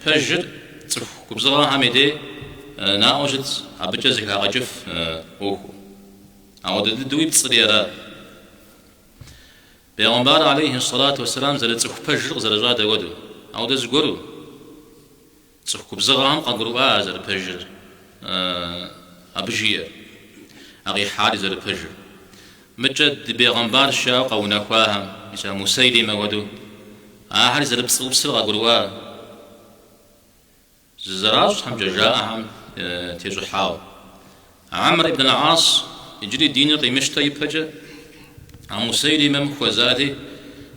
Пэжыр цӏыху губзыгъэхэм и дей наӏуэу щытщ, абыкӏэ зэхагъэкӏыф ӏуэху. Ауэдэ дыдэуи пцӏыри ара. Бегъымбар алейхи сэлату уэсэлам зэрыцӏыху пэжыр къызэращӏар дапхуэдэу? Ауэдэ зыгуэру цӏыху губзыгъэхэм къагурыӏуа ар зэрыпэжыр, абы жиӏэр, а къихьари зэрыпэжыр. Мыкӏэ ди бегъымбарщ жаӏэу къэунэхуахэм, мис а Мусэйлимэ хуэдэу, ахэри зэрыпцӏыупсыр къагурыӏуа. Зызэращӏхэмкӏэ жаӏэхэм тещӏыхьауэ. Амр ибн аль-Ас иджыри диныр къимыщтэ ипэкӏэ а Мусэйлимэм хуэзати,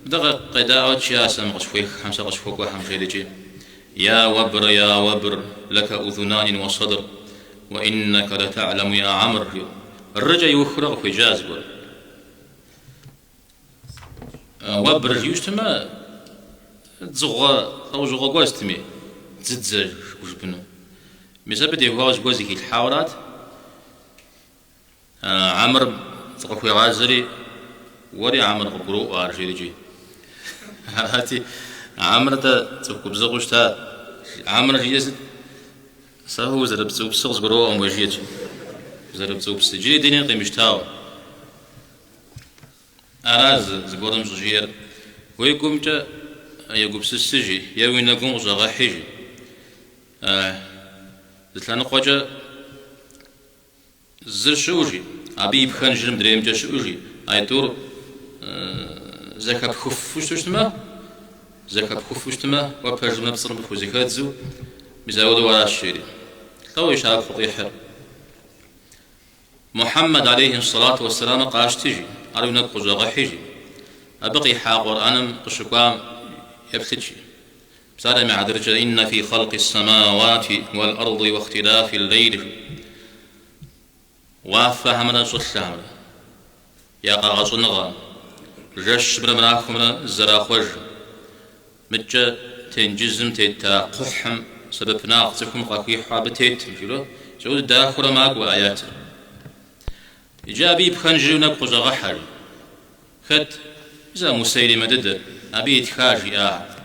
мыдэ къедаӏуэт, жиӏа сэ мы къысхуеххэм, сэ къысхуэкӏуэхэм, жери икӏи, Я вэбр, я вэбр, лэкэ ӏузунанин уэ садр, уэ иннэкэ лэтэгьлэму я Амр, жиӏэу, рыкӏэ иухыурэ къыхуеджа зыгуэр. Уэбр жиӏэу щытмэ, дзыгъуэ лӏэужьыгъуэ гуэр сытми, дзыдзэ жыпӏэну. Мис абы теухуауэ зыгуэр зэхилъхьауэ арат. Амр зыкъыхуегъазэри, уэри Амр къыбгуроӏуэ ар, жери икӏи. Арати, Амр-тӏэ цӏыху губзыгъэу щыта. Амр жиӏэр сыт? Сэ узэрыпцӏыупсыр къызгуроӏуэм уэ, жиӏэт. Узэрыпцӏыупсыр. Иджыри диныр къимыщтауэ. Ара зыгуэрым щӏыжиӏэр, уи гумкӏэ егупсысыжи е уи нэгум къыщӏэгъэхьижи. Зы лъэныкъуэкӏэ зыр щыӏэу жи, абы и пхэнжыр мыдреймкӏэ щыӏэу жи, айтӏур зэхэпхыфу щытмэ, зэхэпхыфу щытмэ, уэ пэжымрэ пцӏымрэ пхузэхэдзу, мис ауэдэу аращ, жери. Лӏо и щапхъэу къихьыр. Мухьэммэд алейхи сэлату уэсэламыр къащти, жи, ар уи нэгу къыщӏэгъэхьи, жи, абы къихьа Къурӏэным къыщыкӏуам еплъыт, жи. Псалъэм и хьэтыркӏэ, Иннэ фи хъэлкъи ссэмауати уэл-ӏэрди уэхтилафи ллейл, жи. Уафэхэмрэ щӏылъэхэмрэ я къэгъэщӏыныгъэм, жэщымрэ махуэмрэ зэрахъуэжым, мыдкӏэ тенджызым тета кхъухьым сэбэпынагъ цӏыхум къахуихьу абы тетым, жиӏэурэ, ауэдэу дахэурэ макӏуэ аятыр. Иджы абы и пхэнжри уи нэгу къыщӏэгъэхьэ, жи. Хэт? Мис а Мусэйлимэ дыдэр, абы итха жиӏахэр.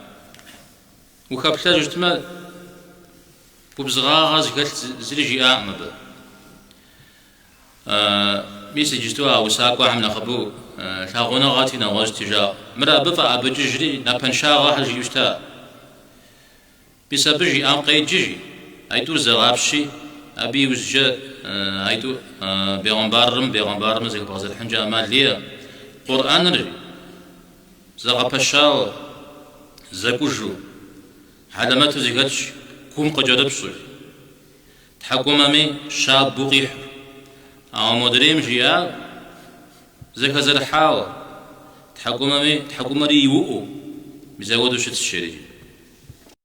Ухэплъэжу щытмэ, губзыгъагъэ зыхэлъ зыри жиӏакъым абы. Мис иджысту а усакӏуэхэм нэхъыбэу лъагъуныгъэти нэгъуэщӏти жаӏэу. Мыр абы фӏэӏэбыкӏыжри напэншагъэхэр жиӏэу щыта. Мис абы жиӏам къеджи, жи, айтӏур зэгъапщи, абы иужькӏэ айтӏур бегъымбарым бегъымбарымрэ зэхэбгъэзэрыхьынкӏэ ӏэмал иӏэ. Къурӏэныр, жи, зэгъэпэщауэ, зэкӏужу, хьэлэмэту зэхэтщ, гум къыкӏэрыпщӏу, жи. Тхьэкӏумэми щабэу къихьу. Ауэ модрейм жиӏар зэхэзэрыхьауэ, тхьэкӏумэми тхьэкӏумэри иуӏуу, мис ауэдэу щытщ, жери.